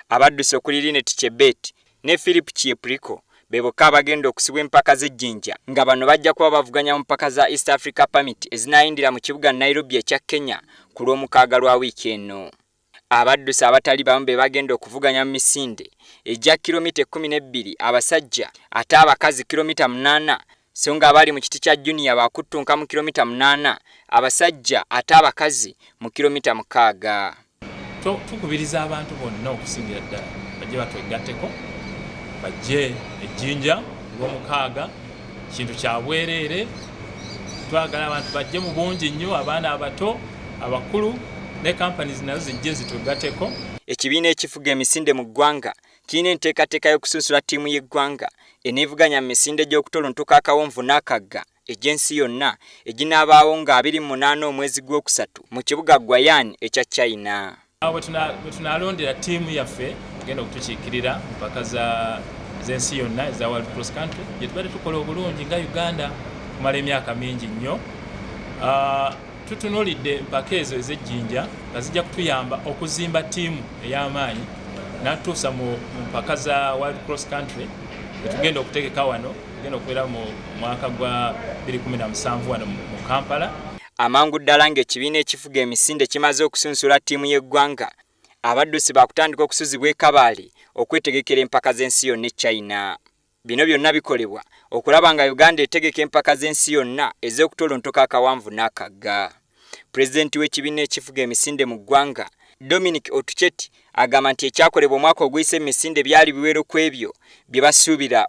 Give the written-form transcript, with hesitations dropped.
Abaddusi okuli Linet Chebet ne Philip Chepiriko be bokka abagenda okusibwa empaka z'ejjinja, nga bano bajja kuba bavuganya mu mpaka za East Africa Permit ezinaayindira mu kibuga Nairobi ekya Kenya ku Lwomukaaga lwa wiiki eno. Abaddusi abatali bamu be bagenda okuvuganya mu misinde egya kilomita 12 abasajja, ate abakazi kilomita 8, so nga abali mu kiti kya junior baakuttunka mu kilomita 8 abasajja, ate abakazi mu kilomita 6. Tukubiriza abantu bonna, okusingira ddala bajje batwegatteko, bajje ejjinja Lwomukaaga. Kintu kya bwereere. Twagala abantu bajje mu bungi nnyo, abaana abato, abakulu, ne companies nazo zijje zitwegatteko. Ekibiina ekifuga emisinde mu ggwanga kirina enteekateeka y'okusunsula ttiimu y'eggwanga eneevuganya mu misinde gy'okutolontoka akawonvu n'akagga egy'ensi yonna eginaabaawo nga 28 omwezi gw'okusatu mu kibuga Guiyang ekya China. Awo bwe tunalondera ttiimu yaffe genda okutukiikirira mpaka z'ensi yonna eza World Cross Country, gye tubadde tukola obulungi nga Uganda kumala emyaka mingi nnyo. Tutunuulidde mpaka ezo ez'ejjinja nga zijja kutuyamba okuzimba ttiimu ey'amaanyi natuusa mu mpaka za World Cross Country etugenda okutegeka wano, tugenda okubeera mu mwaka gwa 2017 wano mu Kampala. Amangu ddala ng'ekibiina ekifuga emisinde kimaze okusunsula ttiimu y'eggwanga, abaddusi baakutandika okusuzibwa e Kabaale okwetegekera empaka z'ensi yonna e China. Bino byonna bikolebwa okulaba nga Uganda etegeka empaka z'ensi yonna ez'okutolontoka akawanvu n'akagga. Pulezidenti w'ekibiina ekifuga emisinde mu ggwanga, Dominic Otucheti, agamba nti ekyakolebwa omwaka oguyise emisinde byali biwero ku ebyo bye basuubira.